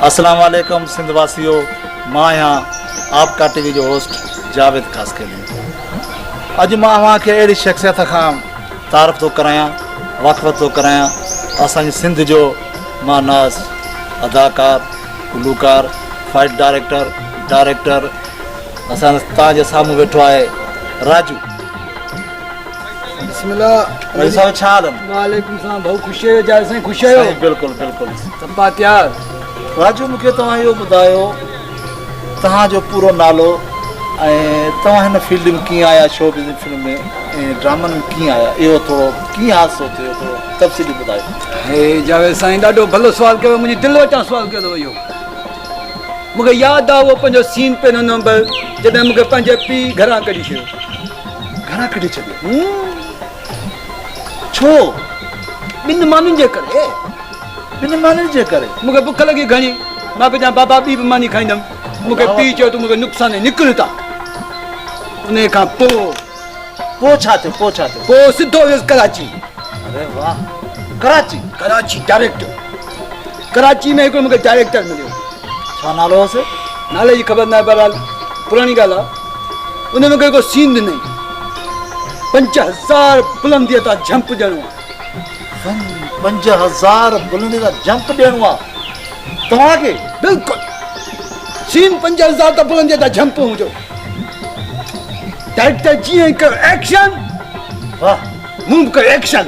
اسلام عليڪم سنڌ واسيو مان آهيان آپ ڪا ٽي وي جو هوسٽ جاويد خاصخيلي اڄ مان اوهان کي اهڙي شخصيت کان تعارف ٿو ڪرايان واقفيت ٿو ڪرايان اسان جي سنڌ جو مان ناز اداڪار گلوڪار فائٽ ڊائريڪٽر ڊائريڪٽر اسان توهان جي سامهون ويٺو آهي راجو. بسم الله راجو صاحب ڇا حال آهن؟ وعليڪم السلام ڀائو خوش آهيو جاويد سائين خوش آهيو؟ سائين بلڪل بلڪل صفا تيار. راجو مونکي توهان اهو ٻڌايو توهان جو پورو نالو ۽ توهان هن فيلڊ ۾ ڪيئن آيا شو بزنس فلم ۾ ۽ ڊرامن ۾ ڪيئن آيا اهو ٿورو ڪيئن حادثو ٿيو ٿورو تفصيلي ٻڌايو. هي جاويد سائين ڏاڍو ڀلو سوال ڪيو منهنجي دل وٽان سوال ڪيو اٿو اهو. مون کي ياد آ اهو پنهنجو سين پهريون نمبر جڏهن مون کي پنهنجي پيء گهران ڪڍي ڇڏيو. گهران ڪڍي ڇڏيو؟ ڇو؟ ٻن مانين جي ڪري. ٻن مانين جي ڪري؟ مون کي بک لڳي گهڻي، مان پيو چوان بابا ٻي به ماني کائيندم. مون کي پيء چيو تون مون کي نقصان ڏئي نڪر هتان. انهيء کان پوء. پوء ڇا ٿيو؟ پوء ڇا ٿيو؟ پوء سڌو ويس ڪراچي. اري واه! ڪراچي؟ ڪراچي ڊائريڪٽ. ڪراچي ۾ هڪڙو مون کي ڊائريڪٽر مليو. ڇا نالو هوس؟ نالي جي خبر ناهي بهرحال پراڻي ڳالهه آهي. ان مون کي هڪڙو سين ڏنائين. 5000 بلنديء تان جهمپ ڏيڻو آهي. 5000 بلنديء تان جهمپ ڏيڻو آهي توهان کي؟ بلڪل. سين 5000 تان بلنديء تان جهمپ هوندو. ڊائريڪٽر جيئن ئي ڪيو ايڪشن. واهه. مون به ڪيو ايڪشن.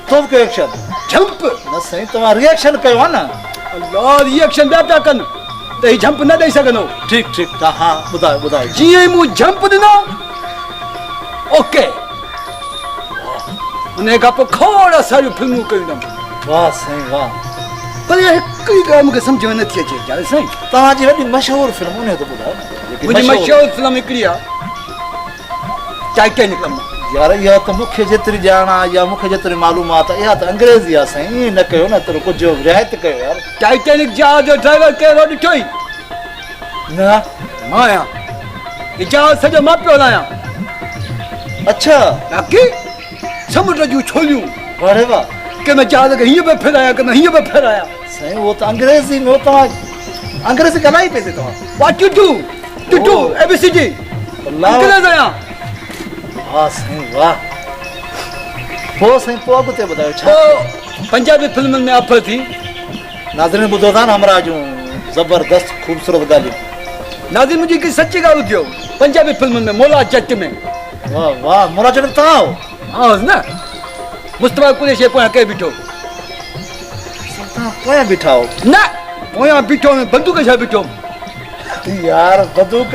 تو به ڪيو ايڪشن؟ جهمپ. نه سائين توهان ري ايڪشن ڪيو آ نه. الله ري ايڪشن ٻيا پيا ڪن ته هي جهمپ نه ڏئي سگهندو. ٺيڪ ٺيڪ ته ها ٻڌايو ٻڌايو. جيئن ئي مون جهمپ ڏنو اوڪي. انهي کان پوء کوڙ ساريون فلمون ڪيون اٿم. واه سائين واه. پر اها هڪ ئي ڳالهه مون کي سمجهه ۾ نٿي اچي جاويد سائين. توهان جي وڏي مشهور فلم انهي ته ٻڌايو نه. منهنجي مشهور فلم هڪڙي آ ٽائٽينڪ لما. يار اها ته مون کي جيتري ڄاڻ آ يا مون کي جيتري معلومات آ اها ته انگريزي آ سائين ائين نه ڪيو نه ٿورو ڪجهه رعايت ڪيو يار. ٽائٽينڪ جهاز جو ڊرائيور ڪير هو ڏٺوئي؟ نه. مان آهيان. هي جهاز سڄو مان پيو هلايان. اڇا. باقي سمنڊ جون ڇوليون. واهه ري واهه. ڪنهن مهل جهاز کي هيئن پيو ڦيرايان ڪنهن مهل هيئن پيو ڦيرايان. سائين اهو ته انگريزي ۾ هو توهان انگريزي ڳالهائي پئي سي توهان. What you do to do A B C D انگريز آهيان. واهه سائين واهه. پوء سائين پوء اڳتي ٻڌايو ڇا پوء پنجابي فلمن ۾ آفر ٿي. ناظرين ٻڌو ٿا نه همراهه جون زبردست خوبصورت ڳالهيون. ناظرين منهنجي هڪ سچي ڳالهه ٻڌيو پنجابي فلمن ۾ مولا جٽ ۾. واهه واهه مولا جٽ ۾ توهان هو. مان هوس نه مصطفيٰ قريشي پويان ڪير بيٺو. سائين توهان پويان بيٺا هو. نه پويان بيٺو هوم بندوق ڇا بيٺو هوم. يار بندوق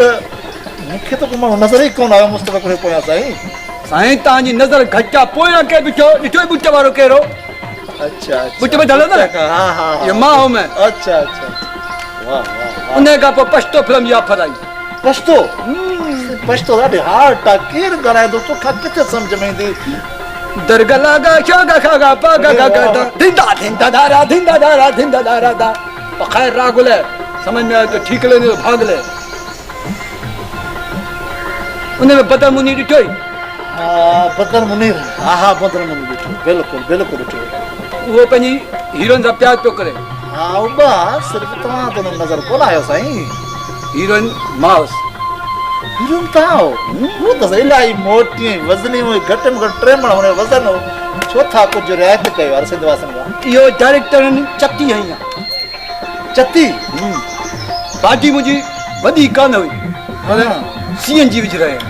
مون کي ته ڪو ماڻهو نظر ئي ڪونه آيو مصطفيٰ قريشي پويان سائين. سائين توهان جي نظر گهٽ آ پويان ڪير بيٺو ڏٺو ئي ٻٽ وارو ڪير هو. اڇا اڇا ٻٽ ٻڌل هو نه ها ها اهو مان هوم. اڇا اڇا واه واه واه. انهي کان پوء پشتو فلم جي آفر آئي. پشتو پشتو ڏاڍي هارڊ آ ڪير ڳالهائيندو توکان ڪٿي سمجهه ۾ ايندي. درگلا گا شا گا خا گا پا گا گا گا دا ڌندا ڌندا دارا ڌندا دارا ڌندا دارا دا بخير راغله سمجھ ۾ آيو ته ٺيڪ لي نه ڀاڳ لي. ان ۾ بدر منير ڏٺو ئي؟ ها بدر منير ها ها بدر منير ڏٺو بلڪل بلڪل ڏٺو. اهو پنهنجي هيروئن سان پيار پيو ڪري. ها ابا صرف توهان ته ان نظر ڪونه آيو سائين. هيروئن مان هوس. هيروئن توهان هو؟ هو ته الاهي موٽي ۽ وزني هئي گهٽ ۾ گهٽ ٽي مڻ هن جو وزن هو ڇو ٿا ڪجهه رعايت ڪيو يار سنڌ واسين کان. اهو ڊائريڪٽرن چتي هنئي آ. چتي؟ باڊي منهنجي وڏي ڪانه هئي پر سي اين جي وجهي رهيا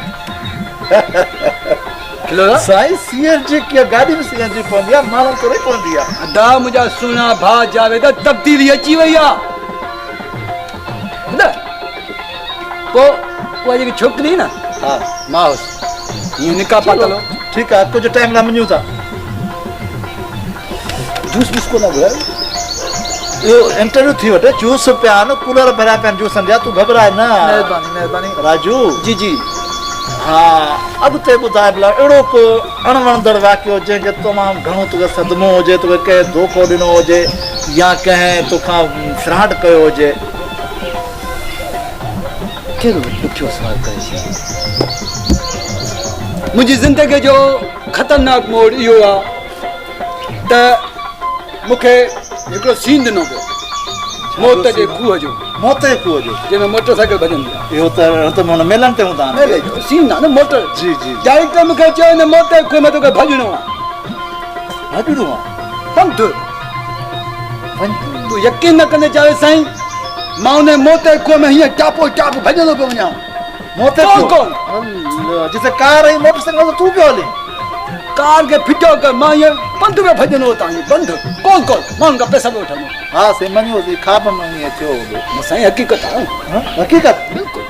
آهن. سائين سي اين جي ڪيئن گاڏي ۾ سي اين جي پوندي آ ماڻهن ٿوري پوندي آ. ادا منهنجا سهڻا ڀاء جاويد تبديلي اچي وئي آ نه پوء اها جيڪي ڇوڪري هئي نه ها مان هوس هيئن نڪاح پاتل هو. ٺيڪ آ ڪجهه ٽائيم لاء مڃون ٿا. جوس ووس ڪونه گهرايو؟ اهو انٽرويو ٿي وٺي جوس پيا آهن ڪولر ڀريا پيا آهن جوسن جا تون گهٻراء نه. مهرباني مهرباني. راجو. جي جي. ها اڳتي ٻڌاء ڀلا اهڙو ڪو اڻ وڻندڙ واقعو جنهن کي تمام گهڻو توکي صدمو هجي توکي ڪنهن دوکو ڏنو هجي يا ڪنهن توکان فراڊ ڪيو هجي. ڪهڙو ڏکيو سوال ڪري ڇڏيو. منهنجي زندگيء جو خطرناڪ موڙ اهو آ ته مون کي هڪڙو سين ڏنو ويو. موت جي کوهه جو. موت جي کوهه جو. جنهن ۾ موٽر سائيڪل ڀڄندي آهي. اهو ته اهو ته معنيٰ ميلن تي هوندا آهن. ميلي جو سين آهي نه موٽر. جي جي جي. ڊائريڪٽر مون کي چيو هن موت جي کوهه ۾ توکي ڀڄڻو آهي. ڀڄڻو آهي. پنڌ. پنڌ. تون يقين نه ڪندين جاويد سائين مان ان موت جي کوهه ۾ هيئن ٽاپو ٽاپ ڀڄندو پيو وڃان. موت جي کوهه. ڪون ڪون. جتي ڪار ۽ موٽر سائيڪل تون پيو هلين. ڪار کي ڦٽو ڪر مان هيئن پنڌ پيو ڀڄندو هتان هيئن پنڌ ڪون ڪون ماڻهن کان پئسا پيو وٺندو. ها سائين مڃيو سين خواب ۾ ائين ٿيو هوندو. نه سائين حقيقت آهي. حقيقت بلڪل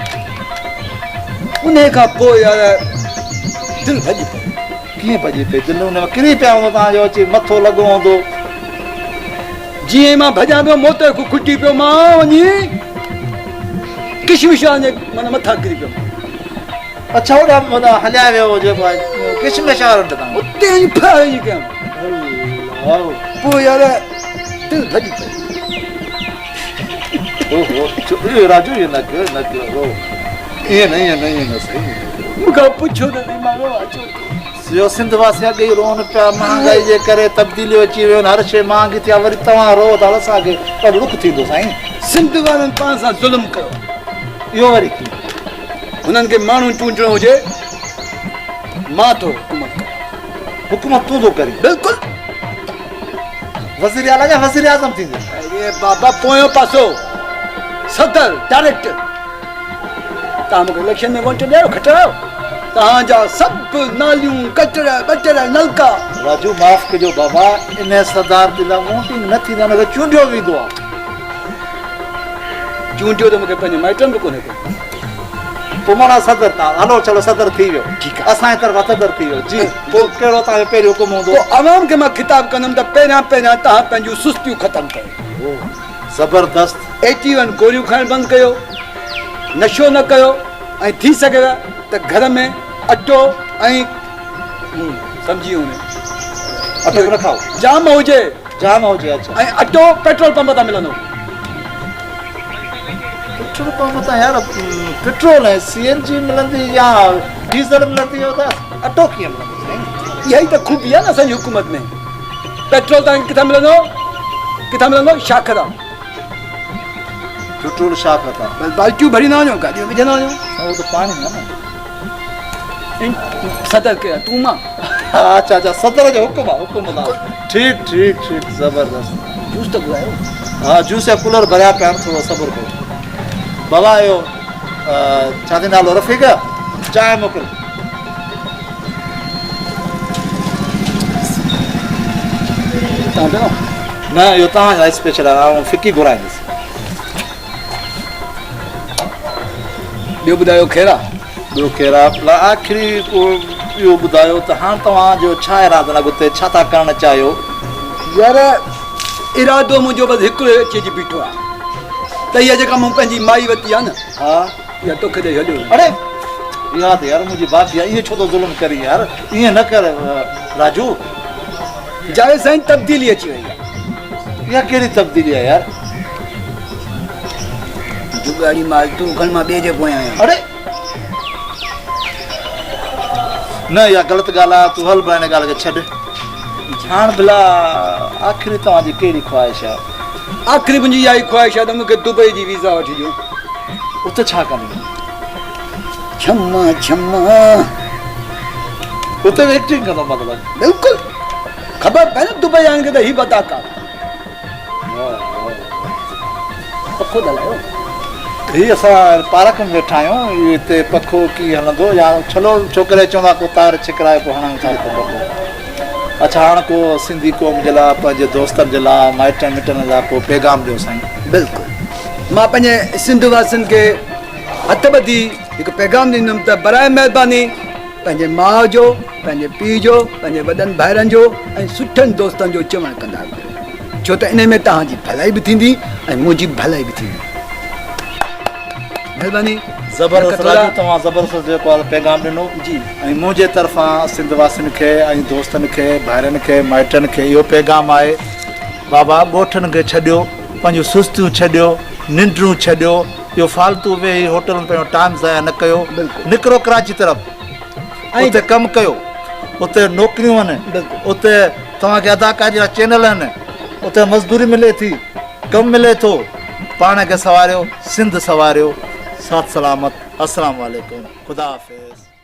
انهي کان پوء يار دل ڀڄي پئي. ڪيئن ڀڄي پئي دل ان ۾ ڪري پيا هوندو توهان جو اچي مٿو لڳو هوندو. جيئن ئي مان ڀڄان پيو موتي کان کٽي پيو مان وڃي ڪشمشان جي معنيٰ مٿان ڪري پيم. اڇا هوڏانهن هوڏانهن هليا ويا هو جيڪو آهي ڪشمش وارن تي توهان. اتي وڃي ڦاهي وڃي ڪيم. الله. پوء يار دل ڀڄي پئي. اوهو اهو راجو ائين نه ڪيو نه ڪيو رو ائين نه ائين نه ائين نه سائين. مون کان پڇو ته سهي مان روئان ڇو ٿو. سيو سنڌ واسي اڳ ئي روئن پيا مهانگائي جي ڪري تبديليون اچي ويون آهن هر شيء مهانگي ٿي آهي وري توهان روئو ٿا اسان کي ڏاڍو ڏک ٿيندو سائين. سنڌ وارن پاڻ سان ظلم ڪيو. اهو وري ڪيئن؟ هنن کي ماڻهو چونڊڻو هجي مان ٿو حڪومت ڪريان. حڪومت تون ٿو ڪرين؟ بلڪل. وزير اعليٰ يا وزير اعظم ٿيندين؟ اري بابا پويون پاسو صدر ڊائريڪٽ. توهان مون کي اليڪشن ۾ ووٽ ڏياريو کٽرايو توهان جا سڀ ناليون ڪچڙ ٻچڙ نلڪا. راجو معاف ڪجو بابا انهي صدارتي لاء ووٽنگ نه ٿيندي آهي ان کي چونڊيو ويندو آهي. چونڊيو ته مون کي پنهنجي مائٽن به ڪونهي ڪيو. پوء معنيٰ صدر تان هلو چلو صدر ٿي ويو ٺيڪ آهي اسان جي طرفان صدر ٿي ويو جي پوء ڪهڙو توهان جو پهريون حڪم هوندو. پوء عوام کي مان خطاب ڪندم ته پهريان پهريان توهان پنهنجون سستيون ختم ڪيو. زبردست. ايٽي ون گوريون کائڻ بند ڪيو، نشو نه ڪيو ۽ ٿي سگهيو ته گهر ۾ اٽو ۽ سمجهي ويو اٽو به نه کائو. جام هجي. جام هجي اڇا. ۽ اٽو پيٽرول پمپ تان ملندو. پيٽرول پمپ تان يار پيٽرول ۽ سي اين جي ملندي يا ڊيزل ملندي اهو ته اٽو ڪيئن ملندو سائين. اها ئي ته خوبي آهي نه اسان جي حڪومت ۾ پيٽرول تان ڪٿان ملندو ڪٿان ملندو شاخ تان. پيٽرول شاخ تان. بس بالٽيون ڀريندا وڃو گاڏيون وجهندا وڃو. سائين اهو ته پاڻي آهي نه. صدر ڪير تون مان. اڇا اڇا صدر جو حڪم آ حڪم آ ٺيڪ ٺيڪ ٺيڪ زبردست. جوس ته گهرايو. ها جوس جا ڪولر ڀريا پيا آهن ٿورو صبر ڪيو. بابا اهو ڇا ٿي نالو رفيق چانهه موڪل. تان پيو نه اهو توهان لاء اسپيشل آهي آئون ڦڪي گهرائيندس. ٻيو ٻڌايو خير آ؟ ٻيو خير آ آخري اهو ٻڌايو ته هاڻ توهان جو ڇا ارادو آهن اڳتي ڇا ٿا ڪرڻ چاهيو؟ يار ارادو منهنجو بس هڪڙو اچي جي بيٺو آ ته اها جيڪا مون پنهنجي مائي ورتي آ نه ها اها توکي ڏئي هليو وڃان. اڙي اها ته يار منهنجي ڀاڀي آ ائين ڇو ٿو ظلم ڪرين يار ائين نه ڪر راجو. جاويد سائين تبديلي اچي وئي آ. اها ڪهڙي تبديلي آ يار. جڳاڙي مال تون کڻ مان ٻئي جي پويان آهيان. اڙي نه اها غلط ڳالهه آ تون هل ڀلا ان ڳالهه کي ڇڏ. هاڻ ڀلا آخري توهان جي ڪهڙي خواهش آ؟ آخري منهنجي اها ئي خواهش آ ته مون کي دبئي جي ويزا وٺي ڏيو. اتي ڇا ڪندين؟ ڇما ڇما. اتي به ايڪٽنگ ڪندو مطلب. بلڪل خبر پئي نه دبئي وارن کي ته هي به اداڪار. پکو ته هلايو. هي اسان پارڪ ۾ ويٺا آهيون هتي پکو ڪيئن هلندو يا ڇلو ڇوڪري چوندا ڪو تار ڇڪرائي پوء هڻايون ٿا ڪو پکو. اڇا هاڻ ڪو سنڌي قوم جي لاء پنهنجي دوستن جي لاء مائٽن مٽن لاء ڪو پيغام ڏيو سائين. بلڪل مان پنهنجي سنڌ واسين کي هٿ ٻڌي هڪ پيغام ڏيندم ته برائي مهرباني پنهنجي ماء جو، پنهنجي پيء جو، پنهنجي وڏن ڀائرن جو ۽ سٺن دوستن جو چوڻ ڪندا ڪريو ڇو ته انهي ۾ توهان جي ڀلائي به ٿيندي ۽ منهنجي به ڀلائي به ٿيندي. مهرباني. زبردست راجو توهان زبردست جيڪو آهي پيغام ڏنو جي ۽ منهنجي طرفان سنڌ واسين کي ۽ دوستن کي ڀائرن کي مائٽن کي اهو پيغام آهي بابا ڳوٺن کي ڇڏيو پنهنجون سستيون ڇڏيو ننڊون ڇڏيو اهو فالتو ويهي هوٽلن ۾ پنهنجو ٽائيم ضايع نه ڪيو نڪرو ڪراچي طرف اتي ڪم ڪيو اتي نوڪريون آهن اتي توهان کي اداڪاري جا چينل آهن اتي مزدوري ملي ٿي ڪم ملي ٿو. پاڻ کي سنواريو، سنڌ سنواريو. ساٿ سلامت. السلام عليڪم. خدا حافظ.